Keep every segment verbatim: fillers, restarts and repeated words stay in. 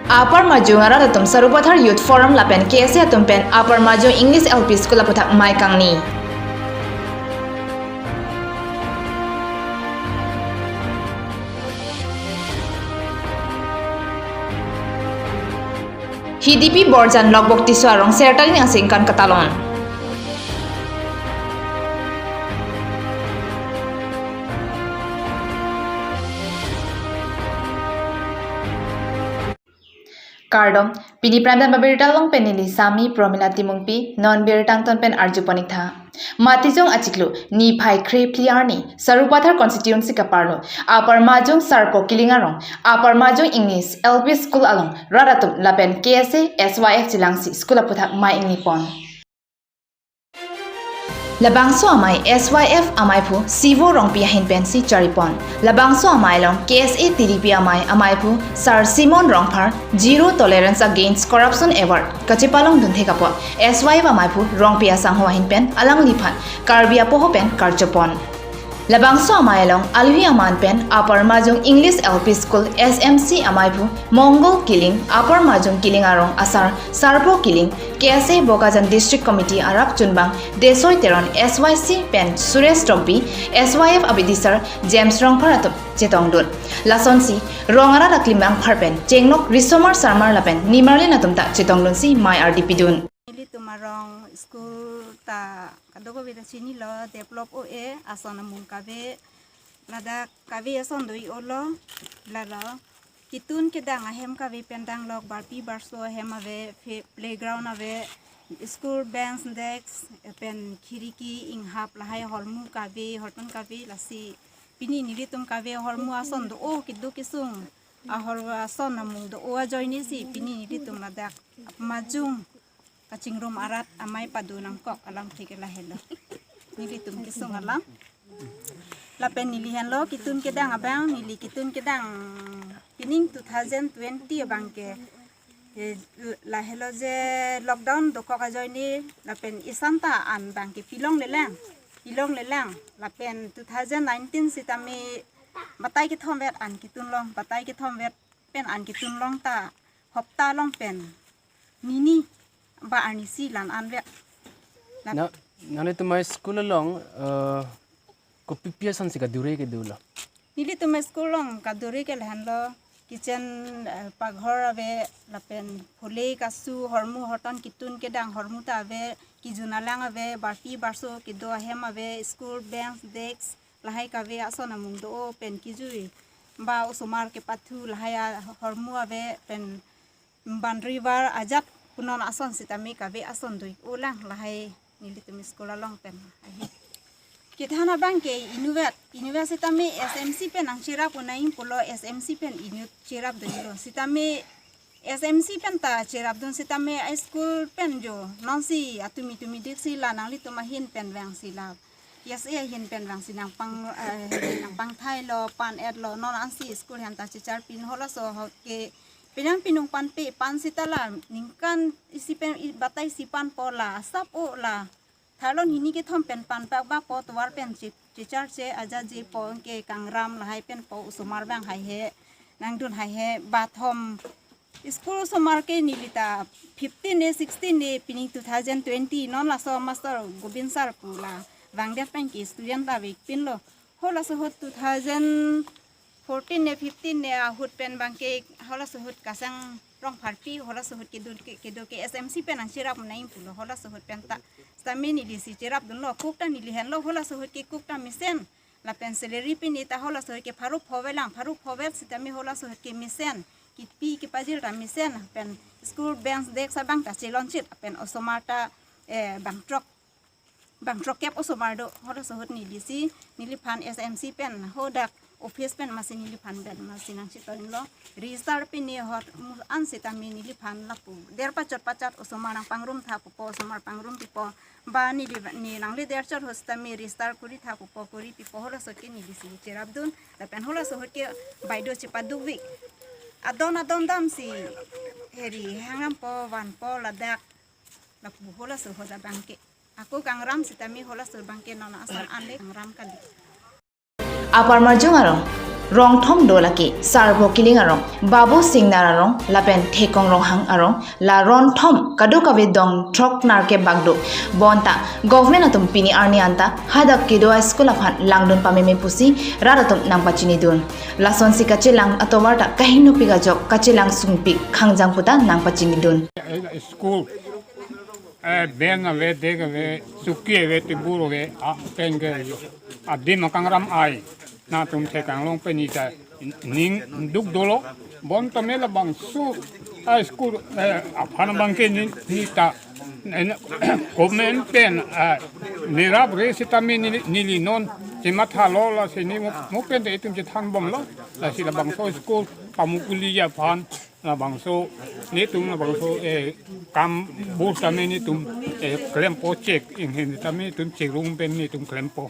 Upper Majung arat atum Sarupathar Youth Forum lapen K S A atum pen Upper Majung English L P School aphuthak mei kangni. Hidipi Borjan Lokbok Tisso arong Sertalin asingkan katalon. Kardom, pini Prime Time abirta along pen neli Sami Promila Timungpi, non birta angton pen arjupon-ik tha. Matijong achiklo, niphai kre phli arni, Sarupathar constituency kaparlo, Upper Majung Sarpo Kiling arong, Upper Majung English L P School along, rat atum lapen K S A, S Y F chelangsi school aphuthak mei ingni pon. Labangso amei S Y F amei aphu Sivo Rongpi ahin pensi charipon. Labangso amei along K S A T D P amei, amei aphu Sar Simon Rongphar Zero Tolerance Against Corruption Award kachepalongdun thek apot S Y F amei aphu Rongpi asangho ahin pen alangliphan Karbi apoho pen karjopon. Labangso amei along alohi aman pen Upper Majung English L P School S M C amei aphu Mongol Kiling, Upper Majung Kiling arong asar Sarpo Kiling, K S A Bokajan District Committee arap chunbang Desoi Teron, S Y C pen Suresh Rongpi, S Y F abidisar James Rongphar atum chetongdun. Lasonsi rong arat aklimbang phar pen chenglok risomar sarmar lapen nimarlin atum ta chetongdunsi mei ardi pidun. Nelitum arong school ta kadokave ta chinilo, develop o-e, ason amung kave, ladak kave ason do-ik olo, lalo kitun kedang ahem kave pen danglok, barpi barso ahem ave, phe-, playground ave, school bench desk, pen khiriki inghap lahai hormu kave, horton kave, lasi pini nelitum kave hormu ason do-o, keduk kesung ahormu ason amung do-o ajoinesi pini nelitum ladak Majung kachingrum arat amei pado nangkok alam thik lahelo. Nelitum kesung alam. Lapen neli henlo kitun kedang abang, neli kitun kedang pining two thousand twenty abang ke, eh, lahelo je lockdown dokok ajoine lapen isanta an abang ke pilongle lang, pilongle lang. Lapen two thousand nineteen sitame batai kethom vet an kitun long, batai kethom vet pen an kitun long ta hopta along pen nini ba arnisi lan an vet. Lap- Na, nanglitum amei school along, eh, kopi pi asonsi kadure kedo lo? Nelitum amei school along kadure ke lahenlo, kitchen, eh, paghor ave, lapen phule kasu, hormu horton kitun kedang hormu ta ave, kijun alang ave, barpi barso kedo ahem ave, school bench desk lahai kave ason amung do-o, pen kijui ba osomar kepathu lahai ahormu ave, pen boundary wall ajat punon ason sitame kave ason do-ik olang lahai nelitum school along pen ahi. Kethan abang ke inutvet, inutvet sitame S M C pen nangcherap unai pulo, S M C pen inut cherap dolo sitame S M C pen ta cherapdun sitame a school pen jo nonsi atumi tumi diksi la nanglitum ahin pen vangsi la, K S A ahin pen vangsi nangpang, eh, nangpangthailo, pan-etlo, non ansi school henta checharpin, halaso ahut ke penang pinung panpe, pan sita la ningkan isi pen, i, batai isi panpo, la asap o la tharlon hini kethom pen panpak ba po, tovar pen che-, checharche aja je po ke kangram lahai pen po, osomar abang haihe nangdun, haihe bathom. School osomar ke neli ta fifteen ne, sixteen ne, pining two thousand twenty non laso master Gobind sir pu la vangdet pen ke student ta vekpinlo. Halaso ahut two thousand fourteen ne, fifteen ne ahut pen abang ke halaso ahut Kasang Rongpharpi, halaso ahut kedo ke, kedo ke S M C pen nangcherap unai pulo, halaso ahut pen ta sitame nelisi cherapdunlo, cook ta neli henlo, halaso ahut ke cook ta mesen, lapen salary pini ta halaso ahut ke pharo pho vet lang, pharo pho vet sitame halaso ahut ke mesen, kipi kipajir ta mesen, pen school bench desk abang ta chelonchit, pen osomar ta, eh, bangthrok, bangthrok kep osomar do, halaso ahut nelisi, neliphan S M C pen, hadak office pen masi neliphan pen masi nangchetoilo. Register pini ahut mu-, an sitame neliphan lapu der pachot pachot osomar nangpangrum tha pupo, osomar pangrum pipo, ba neli, ne nangle der chot ahut sitame register kuri tha pupo, kuri pipo, halaso ahut ke nelisi cherapdun, lapen halaso ahut ke baido chepadukvik. Adon adon damsi heri hangrampo, vanpo, ladak lapu halaso ahut abang ke. Ako kangram sitame halaso abang ke non asam anle kangram kali. Upper Majung arong Rongthom do lake Sarbo Killing arong, Babu Singnar arong, lapen Thekong Ronghang arong, la rongthom kadokave dong throk nerkep bak do. Bonta government atum pini arni anta hadak kedo a-school aphan langdun pameme pusi rat atum nangpachinidun. Lasonsi kachelang atovar ta kahingno pik ajok kachelang sungpik khangjang puta nangpachinidun. School, eh, ben ave, dek ave, suki ave, tibur ave, a pen ke adim akangram ai. Nangtum thekanglong pen neta ning duk dolo, bonta me labangso a-school, eh, aphan abangke ne, neta, eh, government pen, eh, nerap re sitame neli, neli non chemathalo, lasi ne mo, mo pen te itum chethanbomlo, lasi labangso school pamukuli aphan, labangso netum labangso, eh, kam bus tame netum, eh, klempo chek, inghen tame netum chek rung pen netum klempo.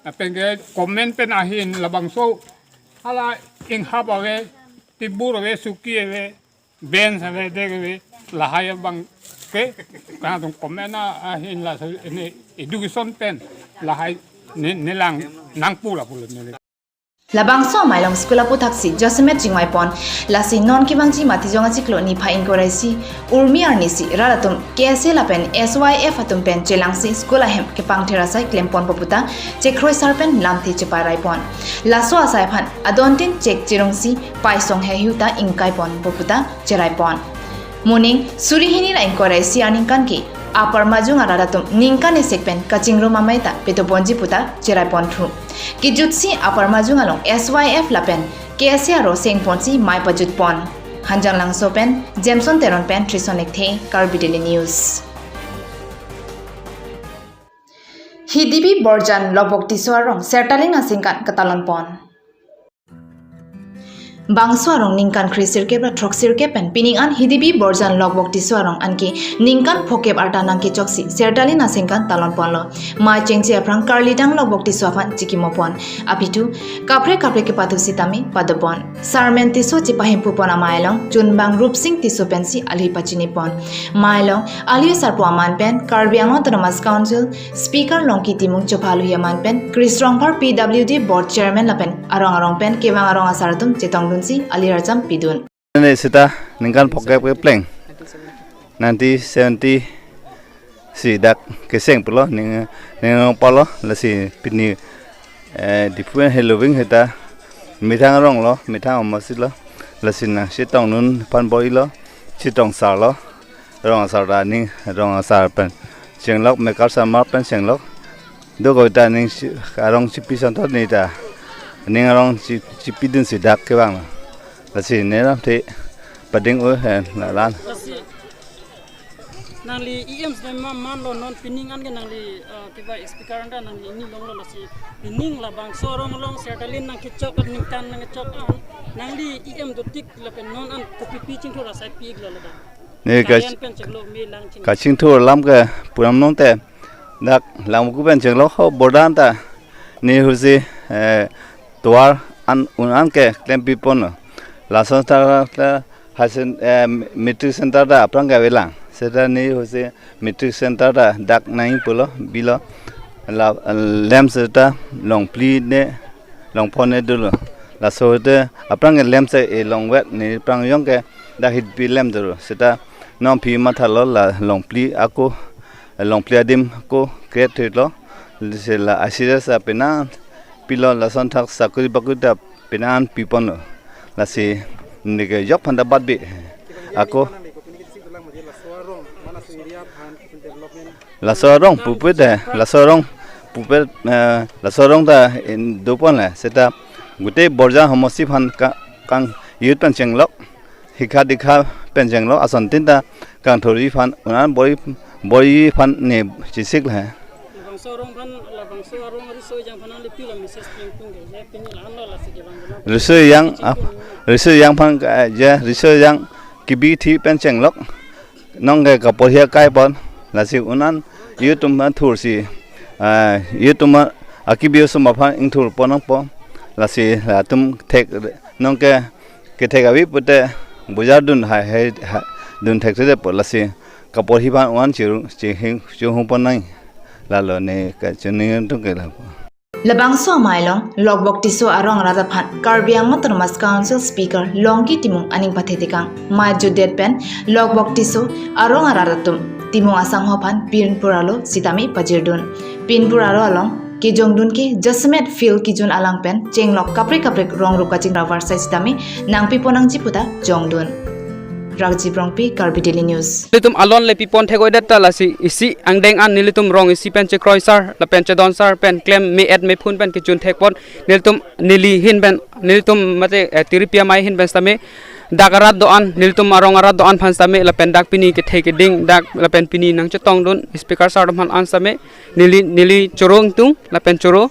Lapen ke comment pen ahin labangso hala inghap ave, tibur ave, suki ave, bench ave, dek ave, lahai abangke, kangtung comment ahin laso ne education pen lahai ne, nelang nangpu lapu le ne. Labangso amei along school aphuthaksi jasemet chingvaipon, lasi non kevangji Matijong achiklo niphai ingkoi ra isi Urmi arnisi rat atum K S A lapen S Y F atum pen chelangsi school ahem kepangther asai klemponpo puta chekroi sar pen lamthe cheparaipon. Laso asai aphan adontin chek chirungsi paisong heihui ta ingkaiponpo puta cheraipon. Moning suri hini ra ingkoi ra isi aningkan ke Upper Majung arat atum ningkan esek pen kachingrum amei ta pedoponji puta cheraiponthu. Kejutsi Upper Majung along S Y F lapen K S A aro sengponsi mei pajutpon. Hanjanglangso pen Jameson Teron pen Trison Lekthe, Karbi Daily News. Hidibi Borjan Lokbok Tisso arong Sertalin aningkan katalonpon. Bangso arong ningkan kre sirkep ra throk sirkep pen pining an Hidibi Borjan Lokbok Tisso arong anke ningkan phokep arta nangkechoksi Sertalin aningkan talonponlo. Mei chengche aphrang Karlidang Lokbok Tisso aphan chikimopon. Aphi thu kaprek kaprek kepathu sitame padopon. Sarmen Tisso chepahempupon amei along chunbang Rupsing Tisso pensi alhi pachinipon. Mei along alhi sarpo aman pen Karbi Anglong Autonomous Council Speaker Longki Timung chopha aluhi aman pen Kri Srongphar P W D Board Chairman lapen arong arong pen kevang arong asar atum chetongdunsi alirjam pidun. Ne seta ningkan phokep kepleng nineteen seventy si dak keseng pulo ning, ning palo, lasi pini, eh, Diphu heloving heta methang arong lo, methang omosi lo, lasi nangchetongdun aphan boilo, chetongsarlo, rong asar ta ning, rong asar pen chenglok, mekar samar pen chenglok. Dokok ta ning si, arong chipi santhot neta ning arong chi, chipidunsi dak kevang. Lasi ne lamthe pading o hen lalan. Lasi nangli E M sdam ma manlo, non pining an ke nangli, eh, kevai speaker anta nangli ini longlo, lasi pining labangso arong along Sertalin nangkechok an, ningkan nangkechok an, nangli E M dotik lapen non an kopipi chingthur asai pi-iklo ladak. Ne ka, kalian pen chenglo me lang ching. Kachingthur alam ke pu-an nangte dak Langvoku pen chenglok ho bordan ta ne husi, eh, tovar an un an ke klempiponlo. Lason ta, ta higher sec-, eh, matric center ta aphrang ke avelang. Seta ne husi matric center ta dak nangji pulo bilo. La, lem seta longphli ne longphonne dolo. Laso te aphrang ke lem se e longvet ne aphrang jong ke dak Hidibi lem dolo. Seta non aphi mathalo la longphli ako, longphli adim ako create thuilo. Lasi la I C D S a penang pilo, lason thak sakuri bakuri ta penang piponlo. Lasi neke jok phanta bat bi ako. Laso arong pupe te, laso arong pupe, eh, laso arong ta in dopon le, seta gutei Borjan homosti aphan ka, kang youth pen chenglok, hikha dikha pen chenglok, ason tin ta kangthurji aphan, un an bor-i, bor-i aphan ne chesik le. Labangso arong aphan, labangso arong riso ejang aphan nangli pilo message pling pung ke, je pini la-anlo lasi kevang jeno. Riso ejang, ap-, riso ejang aphan, eh, je riso ejang kebi thi pen chenglok. Non ke kaporhi akaipon, lasi un an youth atum aphan thursi, ah, youth atum akebi osomar aphan ingthurpon nangpo, lasi latum thek, non ke kethek ave pute bojar dun hai, hai, hai, dun thekthepo, lasi kaporhi aphan un an chiru, chihing, chihungpon nang, lalo ne kachiningri atum ke lapu. Labangso amei along Lokbok Tisso arong arat aphan Karbi Anglong Autonomous Council Speaker Longki Timung aning pathetekang. Mei jutdet pen Lokbok Tisso arong arat atum Timung asangho aphan pinpur alo sitame pajirdun. Pinpur alo along kejongdun ke jasemet field kejun alang pen chenglok kaprek kaprek rong rup kachingrum avarsai sitame nangpiponangji puta jongdun. Rakji Brongpi, Karbi Daily News. Nelitum alon le pipon thek-oidet ta lasi isi angdeng an nelitum rong isi pen chekroisar lapen chedonsar pen klem me-et mephun pen kejun thekpon. Nelitum neli ahin pen nelitum mate, eh, tiripi amei ahin pen sitame dak arat do-an, nelitum arong arat do-an aphan sitame lapen dak pini kethe keding dak lapen pini nangchetongdun speaker sir atum aphan an sitame neli neli choro ingtung lapen choro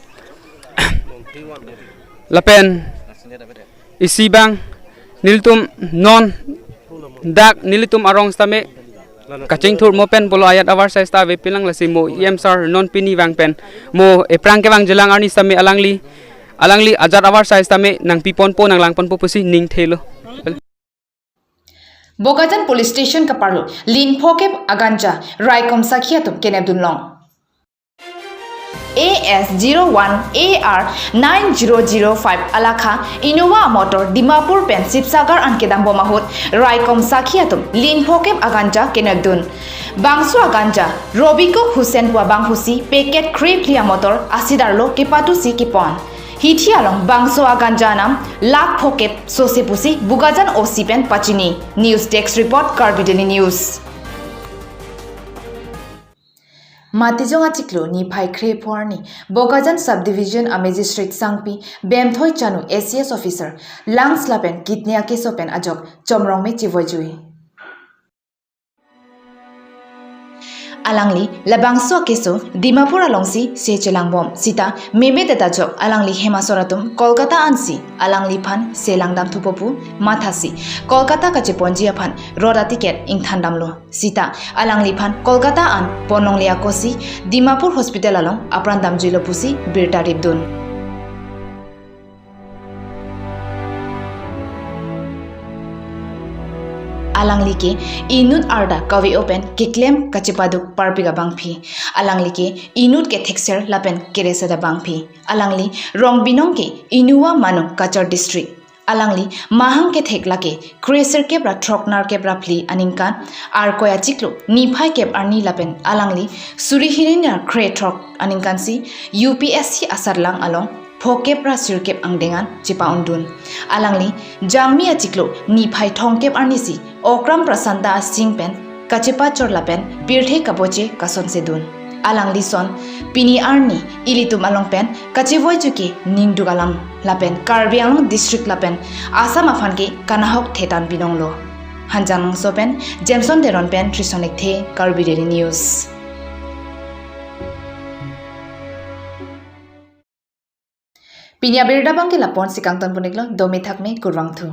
lapen isi abang nelitum non dak nelitum arong sitame kachingthur mo pen pulo ajat avarsai sita ave pilang lasi mo E M sir non pini vang pen mo ephrang kevang jilang arni sitame alangli alangli ajat avarsai sitame nangpiponpo nanglangponpo pusi ning thelo. Bokajan Police Station kaparlo lin phokep aganja raikom sakhi atum kenepdun long. A S zero one A R nine zero zero five alakha Innova motor Dimapur pen Sibsagar an kedambom ahut raikom sakhi atum lin phokep aganja kenepdun. Bangso aganja Robico Hussain pu abang pusi packet kre phli amotor asidar lo kepatusi kepon. Hithi along bangso aganja anam lakh phokep sose pusi Bokajan O C pen pachini. News Desk Report, Karbi Daily News. Matijong achiklo niphai kre-pho arni Bokajan Subdivision a-Magistrate Sangpi Bemthoi Chanu A C S officer lungs lapen kidney akeso pen ajok chomrong me chevoijui. Alangli labangso akeso Dimapur alongsi se chelangbom sita memedet ajok alangli hem asor atum Kolkata ansi alangliphan se langdamthupo pu mathasi Kolkata kacheponji aphan rot aticket ingthandamlo. Sita alangliphan Kolkata an ponlongle akosi Dimapur Hospital along apran damjuilo pusi birta ripdun. Alangli ke inut arda kave-o pen keklem kachepaduk parpik abangpi. Alangli ke inut kethekser lapen kereset abangpi. Alangli rong binong ke Innova Manung, Cachar District. Alangli mahang kethek lake kresirkep ra throk nerkep ra phli aningkan Arkoi achiklo niphai kep arni lapen alangli suri hini ra krethrok aningkansi U P S C asatlang along phokep ra sirkep angdeng an chepa-undun. Alangli Jangmi achiklo niphai thomkep arnisi Okram Prasanta Singh pen kachepachor lapen pirthe kaboche kasonsedun. Alangli son pini arni ilitum along pen kachevoiju ke ningduk alam lapen Karbi Anglong District lapen Assam aphan ke kanahok thetan binonglo. Hanjanglangso pen Jameson Teron pen Trison Lekthe, Karbi Daily News. Pini abirta abangke lapu-ansi kangtonpon-iklo, dome thakme, kurvangthu.